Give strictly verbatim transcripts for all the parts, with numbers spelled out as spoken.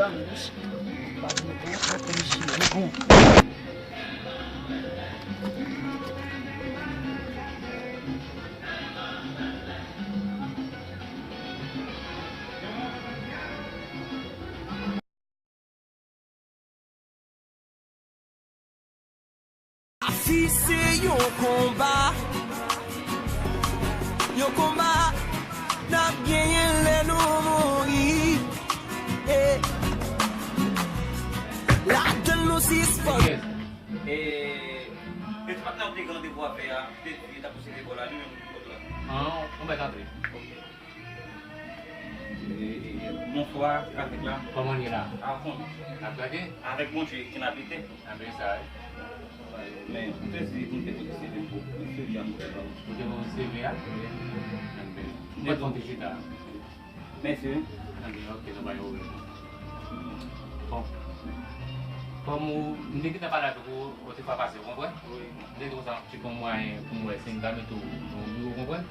la, men mesye. Pa di nou konn. Lavi se yon konba, yon konba n ap genyen lè nou mouri. Eh. Ladan nou sispann. Yes. E, e ti patnè w te gen randevou avè a, te di l t ap resevwa kò la, li menm li pot la. Ah, ou mèt antre. Ok. E, e, e, bonswa, Patrick la. Kòman n ye la? Avan. N ap gade? Avèk Bondye, ki n abite. Anben sa, wi. Men, ou te di pou m te pote C V m pou, pou C V a m pou fè ba ou. Ou te pote C V a? Anben. Ou pa t fè yon ti chita? Mèsi, wi. Anben, ok, nou bay ou. Bon. Kòm ou, m te gentan pale avèk ou, ou te fwa pase, ou konprann? Wi. M te di konsa, m ap tcheke yon mwayen pou m wè si m ka mete w nan yon biwo, ou konprann?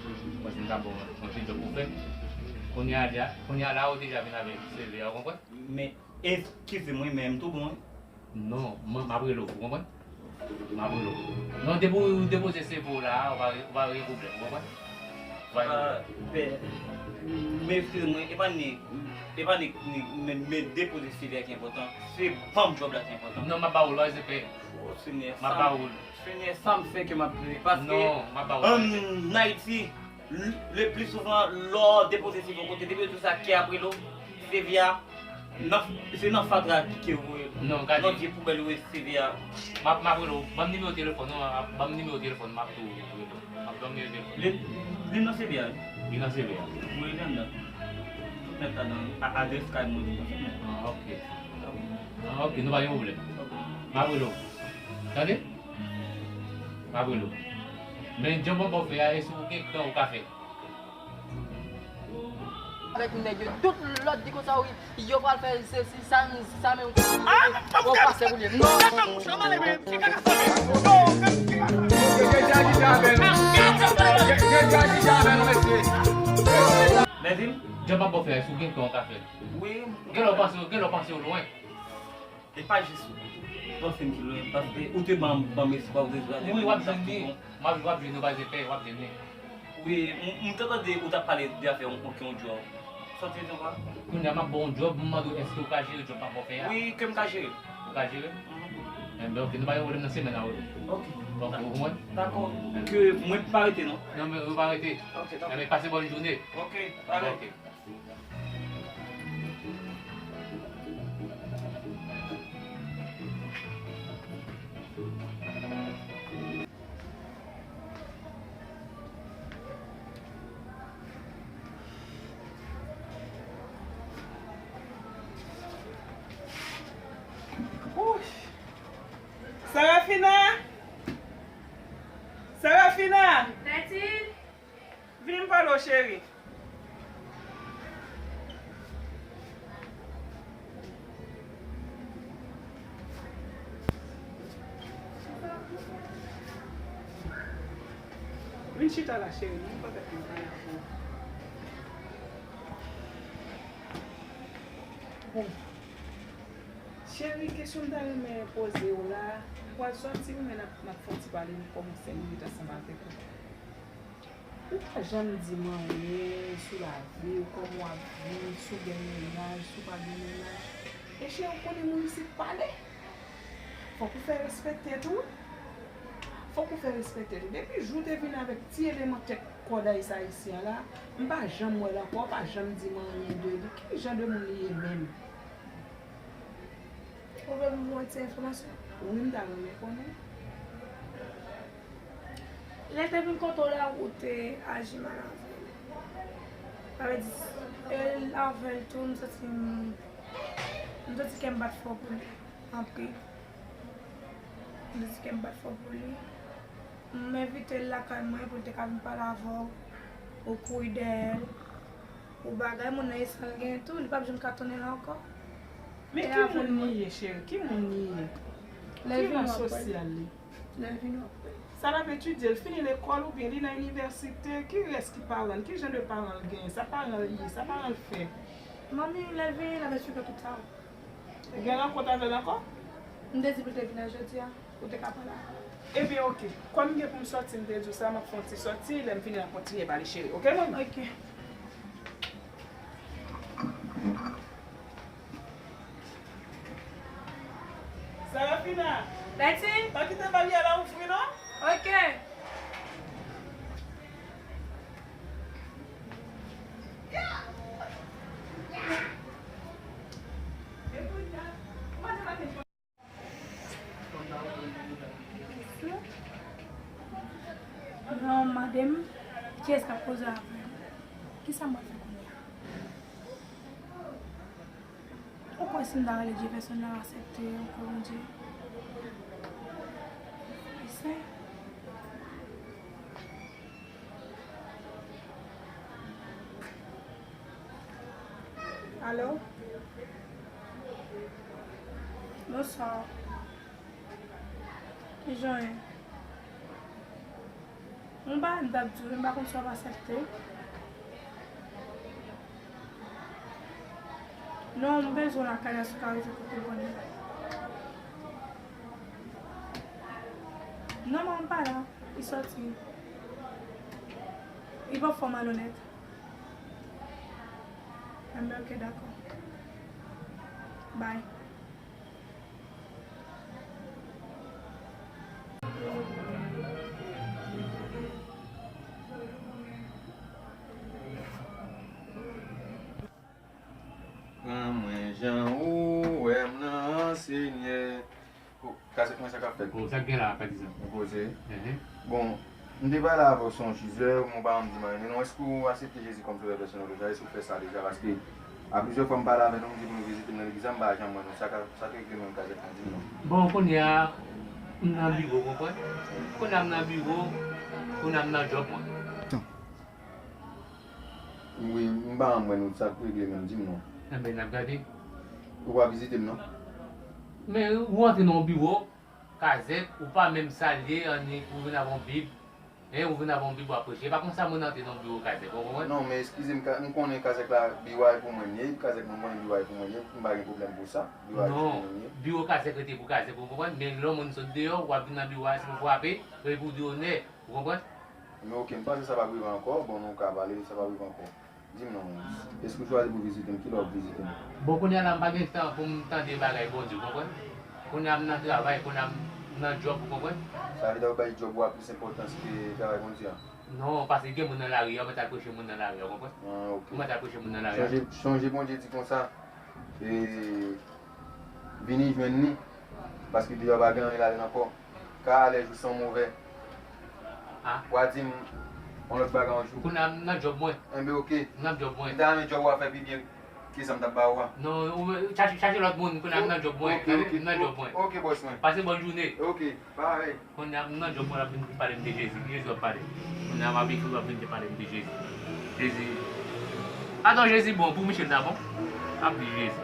Wè si m ka ba w yon ti djòb pou w fè. Kounye a, kounye a la, ou deja vin avèk C V a, ou konprann? Men, eskize m, wi, men m tou bon, wi. Non, m, m ap rele w, ou konprann? M ap rele w. Non, depi w depoze C V w la, ou pa, ou pa gen pwoblèm, ou konprann? Ou pa gen pwoblèm. Pè, men eskize mwen, e pa ni, e pa ni, ni, men, men depoze C V a ki enpòtan, se ban m djòb la ki enpòtan. Non, m ap ba w l, se pè. O, Senyè, m ap ba w l. Senyè, sa m fè ke m ap plede, paske non, m ap ba w l, se pè. Ann Ayiti, le, le pli souvan, lè w depoze C V yon kote, depi yo di w sa, kè ap rele w, C V a, nan, se nan fatra ke yo voye l. Non, gade. Nan vye poubèl yo voye C V a. M ap, m ap rele w. Ban m nimewo telefòn ou, ban m nimewo telefòn, m ap tou rele w. M ap ban m nimewo telefòn. Li, li nan C V a, wi. Li nan C V a. Wi, li anndan. Tout nèt ladan, a, adrès kay mwen, tout nèt. Ah, ok. Ah, ok, nou pa gen pwoblèm. Ok. M ap rele w. Tande? M ap rele w. Men djòb mwen ba w fè a, e si w gen kran ou ka fè. Avèk nèg yo, tout lòt di konsa, wi, yo pral fè sesi, sa, sa, men ou pase pou li. Non. Lèzim, djòb ap ba w fè, si w gen kran ou ka fè. Wi. Gen lè w panse, gen lè w panse w lwen. E pa jis ou panse m ki lwen, paske ou te ban, ban m espwa, ou te di w ap jwenn li. Wi, w ap jwenn li. M ap, w ap jwenn li, w ap jwenn li. Wi, m, m te tande ou t ap pale de afè yon, yon, yon djòb. Sa w te di ankò? Kounye a m ap ba w yon djòb, m mande w èske w ka jere djòb m ap ba w fè a? Wi, ke m ka jere. Ou ka jere? Mhm. Enben, ok, nou pa gen pwoblèm nan semèn nan, wi. Ok. Ok, ou konprann? Dakò. Ke mwen pa rete, non? Non, men ou pa rete. Ok, dakò. Enben, pase bòn jounen. Ok, pare. Ok. Ouch! Sarafina! Sarafina! Tètin! Vin m pale w, cheri. Vin chita la, cheri, nou pral pale avè w. Bon. Cheri, kesyon m ta renmen poze w la, m pral sòti, wi, men n ap, n ap fè yon ti pale, m kòmanse, m ret ansanm avèk ou. Ou pa janm di m anyen sou lavi w, kòman w ap viv, si w gen mennaj, si w pa gen mennaj. E cheri, ou konnen moun isit pale. Fòk ou fè respekte tou. Fòk ou fè respekte tou. Depi jou w te vin avèk ti eleman tèt kòday sa isi a la, m pa janm wè l ankò, ou pa janm di m anyen de li. Ki jan de moun li ye menm? Ou vle m ba w ti enfòmasyon? Wi, m ta renmen konnen. Lè l te vin kote w la, ou te aji mal avè l. Sa vle di, e l avè l tou, m santi m, m santi kè m bat fò pou li. Anpil. M santi kè m bat fò pou li. M envite l lakay mwen pou l te ka vin pale avè w. Ou kouri dèyè l. Ou bagay, moun nan e san l gen tou, li p ap janm ka tounen la ankò. Men ki moun li ye, cheri? Ki moun li ye? Ki ran sosyal li? Lè l vini w ap wè. Sa l ap etidye? L fini lekòl oubyen li nan inivèsite? Ki rès ki paran l? Ki jan de paran l genyen? Sa paran l ye? Sa paran l fè? Manmi, lè l vini, l ap esplike tout sa. Ou gen rankont avè l ankò? M te di pou l te vini jodi a, pou te ka pale avè l. Ebyen, oke. Kòm m gen pou m sòti, m te di w sa, m ap fè yon ti sòti, lè m vini, n ap kontinye pale, cheri. Oke, manmi? Oke. Sarafina! Betty! Pa kite baryè la ouvri, non? Oke. Non, mande m, kiyès k ap koze avè m? Kisa m pral fè kounye a? Ou kwè si m ta rele Jefferson la aksepte ankò, Bondye? Ese. Alo? Bonswa. Kijan ye? Yon bagay m t ap di w, m pa konn si w ap aksepte. Non, m bezwen w lakay la, si w ka rete kote w konnen. Non, manman m pa la. Li sòti. Li pap fè w malonèt. Enben, ok, dakò. Bye. Pran mwen jan ou wè m nan, Senyè. O, kazèk mwen, sa k ap fèt? O, sa k gen la, patizan? Ou poze? Enhen. Bon, m te pale avè w sou yon chizè, mwen pa janm di m anyen, men non, èske w aksepte Jezi kòm Sovè pèsonèl ou deja? Èske w fè sa deja? Paske a plizyè fwa m pale avè nou, m di pou nou vizite m nan legliz la, m pa janm wè nou. Sa k ap, sa k regle menm kazèk la, di m non. Bon, kounye a, m nan biwo, w konprann? Kounye a m nan biwo, kounye a m nan djòb mwen. Wi, m pa janm wè nou, sa k regle menm, di m non. Enben, n ap gade. Ou pa vizite m non? Men ou antre nan yon biwo, kazèk, ou pa menm salye, annik ou vin avè yon bib. Hein, ou vin avè yon bib w ap preche. E pa konsa moun antre nan yon biwo kazèk, ou konprann? Non, men eskize m, ka- m konnen kazèk la, biwo a e pou mwen l ye, kazèk mwen, m konnen biwo a e pou mwen l ye, m pa gen pwoblèm pou sa. Biwo a e pou mwen l ye. Non, biwo kazèk rete pou kazèk, ou konprann? Men lè yon moun sot deyò, w ap vin nan biwo a, se pou frape, e pou di onè, ou konprann? Men ok, m panse sa p ap rive ankò. Bon, nou ka pale, sa p ap rive ankò. Di m non, èske w chwazi pou vizite m? Kilè w ap vizite m? Bon, kounye a la, m pa gen tan pou m tande bagay Bondye, w konprann? Kounye a m nan travay, kounye a m nan djòb, ou konprann? Sa vle di w bay djòb ou a plis enpòtans ke travay Bondye a? Non, paske gen moun nan lari a, ou mèt al preche moun nan lari a, ou konprann? Ah, ok. Ou mèt al preche moun nan lari a. Sonje, sonje Bondye di konsa, e, vini jwenn li, paske deyò pa gen anyen ladan l ankò. Ka alèz ou san move. Ah. W a di m yon lòt bagay yon jou. Kounye a m nan djòb mwen. Enben, ok. M nan djòb mwen. M ta renmen djòb ou a fè pi byen ke sa m t ap ba ou a. Non, ou chache, chache lòt moun, kounye a m nan djòb mwen. Ok, ok, m nan djòb mwen. Ok, bòs mwen. Pase bòn jounen. Ok, parèy. Kounye a m nan djòb mwen, w ap vin pale m de Jezi. Jezi w ap pale. Kounye a m ap ekri, w ap vin pale m de Jezi. Jezi. Adan Jezi bon, pou Michel ta bon. Ap di Jezi.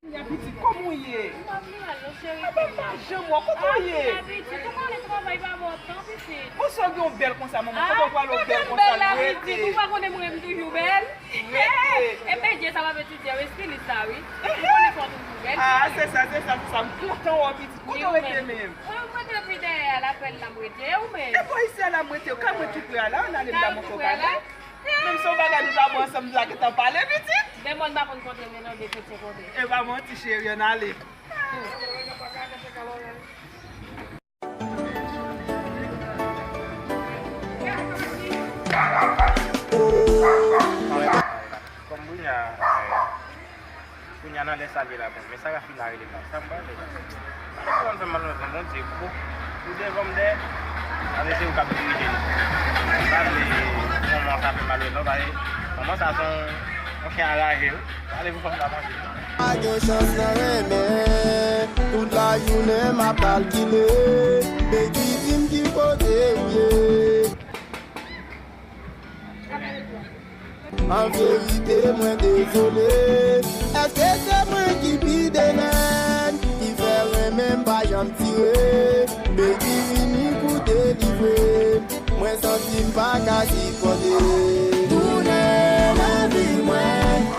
Kounye a pitit, kòman w ye? M ap mal non, cheri. Aba m pa janm wè w, kote w ye? Pitit, ou konnen travay pa bon tan, pitit. Bon, sa w gen w bèl konsa, manman, kote w prale w bèl konsa, l rete. Ou pa konnen mwen menm toujou bèl? Rete. E Bondye sa w ap etidye, w estilis sa, wi. Ou konnen fò w toujou bèl. Ah, se sa, se sa, se sa. M kontan wè w, pitit. Kote w rete menm? Mwen, mwen rete pi dèyè a, lapèl la m rete, ou menm? E bò isi a la m rete, kay mwen tou pre a la, ann ale m ba mwen fè w kay mwen. Menm si yon bagay nou ta bon ansanm, nou ta gentan pale, pitit. Demòn pa konn kontre, men nan de kretyen kontre. E pa manti, cheri, ann ale. Kòm kounye a, Kounye a nan lè sa l ye la, bon, men Sarafina rele m la, sa m pral fè? Sa m pral fè, malheureusement, Bondye, ou, ou devan m dèyè, ale se ou k ap dirije m. M pa vle manman sa fè malheureusement, paske manman sa se yon, yon chen anraje, wi. Ale pou fanm sa manje. Pa gen chans nan renmen, tout lajounen m ap kalkile, baby di m ki kote ou ye. An verite, mwen dezole. Èske se mwen ki pi denèg, ki fè renmen m pa janm tire? Baby, vini pou delivre. Mwen santi m pa ka sipòte. Tounen lavi mwen.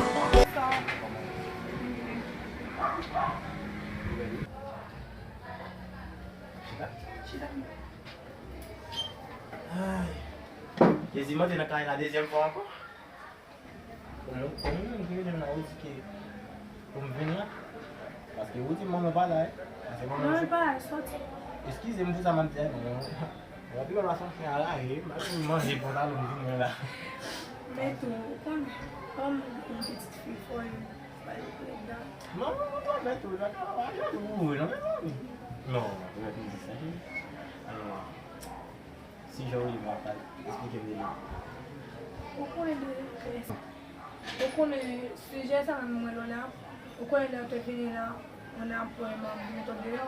Ay. Jezi, m antre nan kay la dezyèm fwa ankò. Kòman, kòman moun ki rele m la, ou di ke pou m vin la? Paske ou di manman pa la, wi. Paske manman... Non, li pa la, li soti. Eskize m pou sa m ap di a, non. Mwen pi mal pase yon chen anraje, m ap vin manje pantalon m di mwen la. Men tou, ou konnen, kòm yon pitit fi fò, li pa yon prezidan. Non, non, non, non, men tou, la ka pa jalou pou ou, non, mezanmi. Non, mwen pi di sa, wi. Alò, si jan w ye m ap pale, eksplike m de li. Ou konnen de, ou konnen sijè sa menm mwen lò la, ou konnen lè yo te vini la, mwen apre m ap mete w deyò,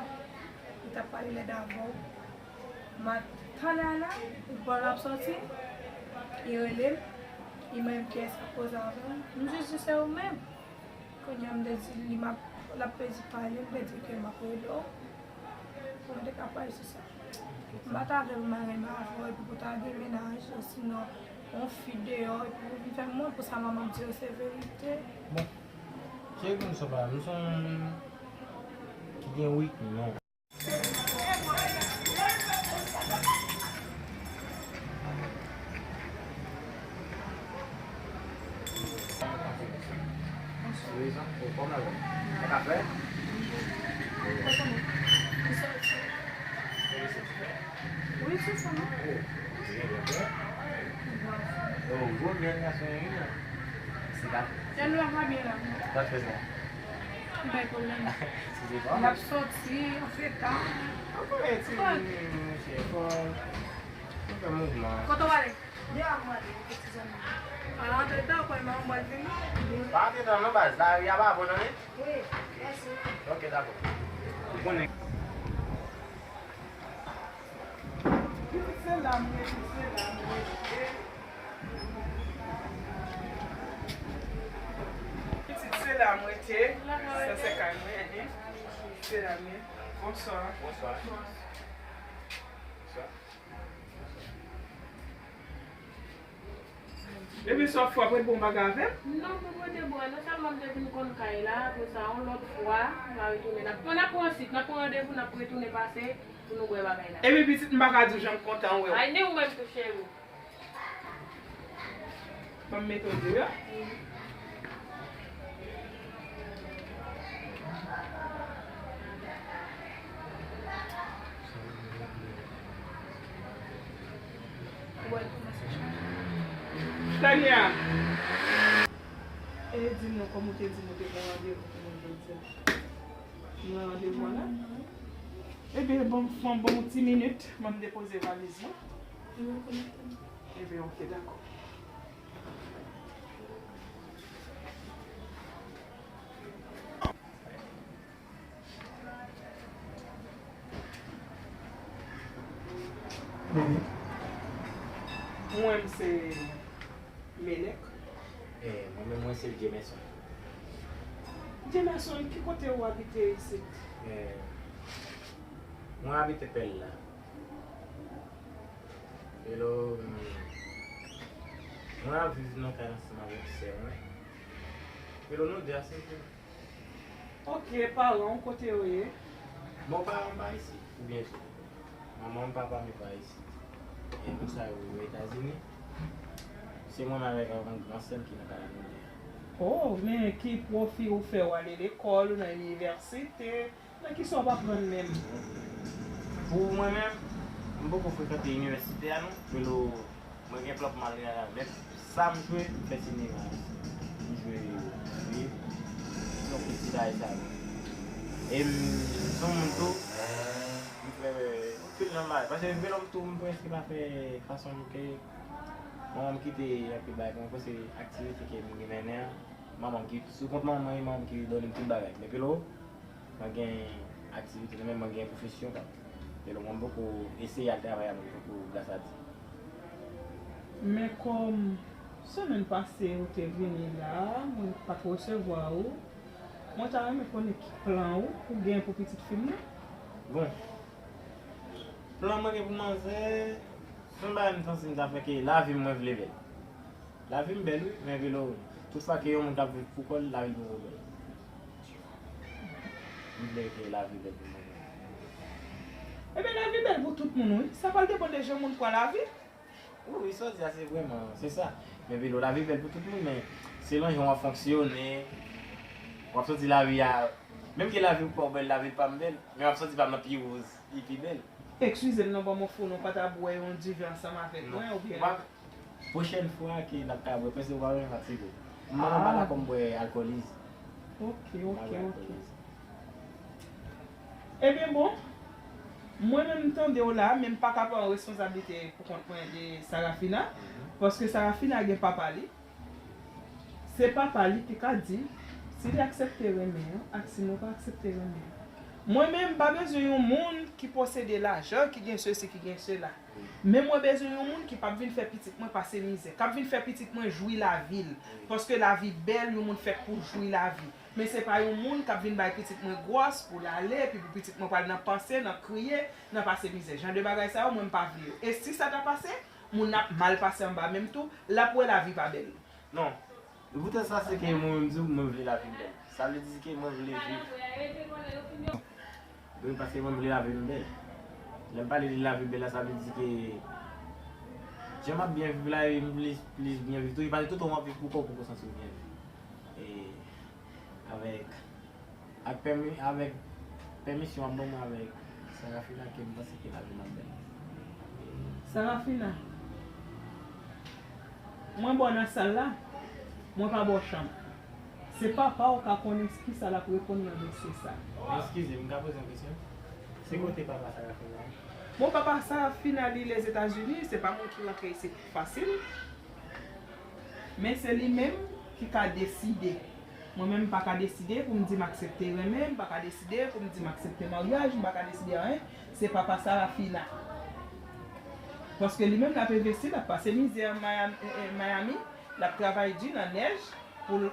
li t ap pale lèd avè w. M ap tann la la, li pa l ap sòti, li rele m, li mande m kiyès k ap koze avè m. M jis di se ou menm. Kounye a m te di li m ap, l ap pedi pale, m te di ke m ap rele w. Mwen te ka pale sou sa. M pa ta vle pou m al renmen avè w epi pou ta gen mennaj, osinon yon fi deyò epi pou vin fè m wont pou sa manman m di yo se verite. Bon, cheri, pou m sou pa, m se yon moun ki gen weak non. Rezon, ou kòman la? Sa ka fè? Wi, se sa, non? Oh, gwo grenn gason wi la. Se pa. Tèt nou pa byen la. Sa fè sa? M bay pwoblèm. Eskize pa. N ap soti, anfeta. Anfeta, ti monchè, fò nou fè mouvman. Kote w ale? Deyò a m ale, oke, ti zanmi. Pa antre tan, kòm manman m pral vini. Pa antre tan non, baz. Lari a pa bon, tande? Wi, mèsi. Oke, dakò. Ou konnen. Pitit, se la m rete, se la m rete. Pitit, se la m rete. Sa se kay mwen, en. Se la m ye. Bonswa. Bonswa. Bonswa. Epi sa w ap fè, w ap ret bwè yon bagay avè m? Non, m p ap rete bwè non, sèlman m te vin konn kay la, apre sa, yon lòt fwa, m a retounen. N ap pran, n ap pran yon sit, n ap pran randevou, n ap retounen pase pou nou bwè bagay la. Epi pitit, m pa ka di w jan m kontan wè w. Ay, ni ou menm tou, cheri. Ban m mete w deyò. Ou wè l kòmanse chanje. Tania! E di m non, kòm ou te di m ou te gen randevou pou mwen jodi a. Nou nan randevou an la? Ebyen, ban m, ban m yon ti minit, ban m depoze valiz mwen. Ebyen, oke, dakò. Mwen, m se Melek. Eh, mwen menm, mwen se Jameson. Jameson, ki kote ou abite isit? Eh, mwen abite Pèl la. Hello, mm, mwen ap viv nan kay ansanm avèk sè mwen. Hello, nou de a, silvouplè. Ok, paran w, kote yo ye? Bon, paran m pa isit, oubyen manman m, papa m yo pa isit. E moun sa yo, yo Etazini. Se mwen menm avèk yon gran sè m ki nan kay la nou de a. Oh, men ki pwofi ou fè w ale lekòl, ou nan inivèsite? Nan kisa w ap aprann menm? Pou mwen menm, m poko frekante inivèsite a non. Pelo, mwen gen plan pou m al inivèsite a, men sa m jwe, m fè sinema. M jwe, m jwe, m jwe yon kout ti bagay sa yo. E m, m se yon moun tou, m fè anpil nan bagay. Paske velo m tou, m prèske pa fè fason ke manman m kite anpil bagay pou mwen, paske aktivite ke m mennen an, manman m ki, sou kont manman m, manman m ki done m tout bagay. Men velo, mwen gen aktivite, men mwen gen pwofesyon pa m. Velo mwen poko eseye al travay avè l tankou gras a Dye. Men kòm semèn pase ou te vini la, mwen pa t resevwa ou. Mwen ta renmen konnen ki plan ou, ou gen pou pitit fi m nan? Bon, plan mwen gen pou manzè, se yon bagay m santi m ta fè ke lavi m mwen vle bèl. Lavi m bèl wi, men velo, tout fwa ke yon moun k ap viv pou kò l, lavi l poko bèl. M vle ke lavi bèl pou mwen. Ebyen, lavi bèl pou tout moun wi. Sa pral depann de jan moun pran lavi. Wi, wi, sa w di a, se vrèman, se sa. Men velo, lavi bèl pou tout moun, men selon jan w ap fonksyone, w ap santi lavi a, menm ke lavi w pa w bèl, lavi pa m bèl, men w ap santi pa m nan pi woz, li pi bèl. Eskize m non, ban m yon fo non, w pa ta bwè yon diven ansanm avèk mwen, oubyen? Non. Pwochèn fwa ke n ap ka bwè, paske ou pa renmen fatige w. Mwen menm m pa dakò m bwè alkòlize. Ok, ok, ok. Ebyen bon, mwen menm m tande w la, men m pa ka pran responsablite pou kont mwen de Sarafina, paske Sarafina gen papa li. Se papa li ki ka di si li aksepte renmen an ak si nou pa aksepte renmen an. Mwen menm, m pa bezwen yon moun ki posede lajan, ki gen sesi, ki gen sela. Men mwen bezwen yon moun ki p ap vin fè pitit mwen pase mizè, k ap vin fè pitit mwen jwi lavi l. Paske lavi bèl, yon moun fèt pou jwi lavi. Men se pa yon moun k ap vin bay pitit mwen gwòs pou l ale, epi pou pitit mwen pral nan panse, nan kriye, nan pase mizè. Jan de bagay sa yo, mwen m pa vle yo. E si sa ta pase, moun nan ap mal pase anba menm tou, l ap wè lavi pa bèl. Non. E poutan sa se ke mwen menm tou, mwen vle lavi m bèl. Sa vle di ke mwen vle viv. Wi, paske mwen vle lavi m bèl. Lè m pale de lavi bèl la, sa vle di ke jan m ap byen viv la, e m plis, plis byen viv tou. E paske toutan w ap viv pou kò w, pou w santi w byen viv. E avèk, ak pèmi-, avèk pèmisyon w ap ban mwen avèk Sarafina, ke m panse ke lavi m ap bèl. Sarafina, mwen ba w nan sal la, mwen pa ba w chanm. Se papa w ka konnen kisa l ap reponn nan dosye sa. Men eskize m, m ka poze yon kesyon? Se kote papa Sarafina ye? Bon, papa Sarafina, li Lèzetazini, se pa mwen ki rantre isit fasil. Men se li menm ki ka deside. Mwen menm, m pa ka deside pou m di m aksepte renmen, m pa ka deside pou m di m aksepte maryaj, m pa ka deside anyen. Se papa Sarafina. Paske li menm, l ap envesti, l ap pase mizè an Miami, eh, eh, Miami, l ap travay di nan nèj pou l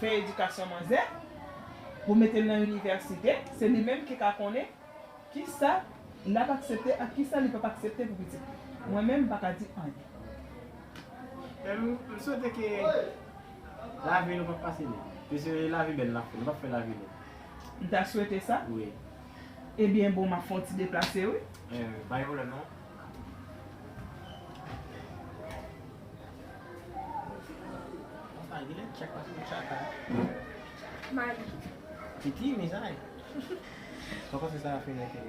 fè edikasyon manzè, pou mete l nan inivèsite. Se li menm ki ka konnen kisa l ap aksepte ak kisa li p ap aksepte pou pitit li. Mwen menm, m pa ka di anyen. Men m, m swete ke lavi nou p ap pase bèl. Piske lavi bèl n ap fè, nou p ap fè lavi bèl. M ta swete sa. Wi. Ebyen, bon, m ap fè yon ti deplase, wi. Eh, pa gen pwoblèm, non. Sa genlè tchak pase yon tchaka. Mali. Piti, men sa ye. Sa w panse Sarafina ke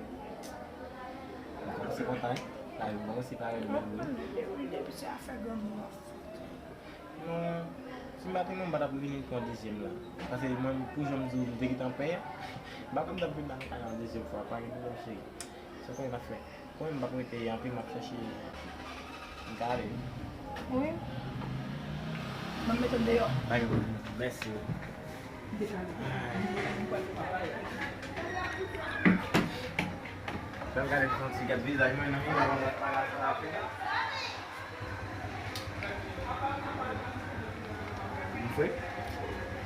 kòmanse kontan, wi. Sa yo kòmanse parèt bèl, wi. Mwen konn li dewoule depi se afè granmoun an. Non, si m pa te nou, m pa t ap vin pran dezyèm la. Paske mwen, pou jan m di w, m te gentan pè, m pa kwè m t ap vin la ankò yon dezyèm fwa, pa gen pwoblèm, cheri. Sa w konnen n ap fè? Mwen menm m p ap rete anpil, m ap chèche m ka ale. Wi. Mwen mete m deyò. Pa gen pwoblèm. Mèsi. M te pale. Fè m gade yon ti gad vizaj mwen nan miwa, mwen pa la sa la fè. M fre?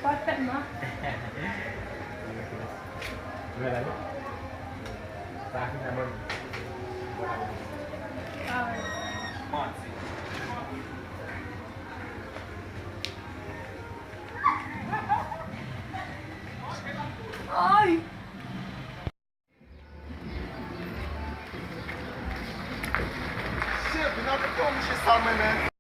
Pa tèlman. Mwen la, non? Sa a fin nan mwen. Ah ouais. Manti. Ay! Shit, vin avèk yon misye sa, mwen, men.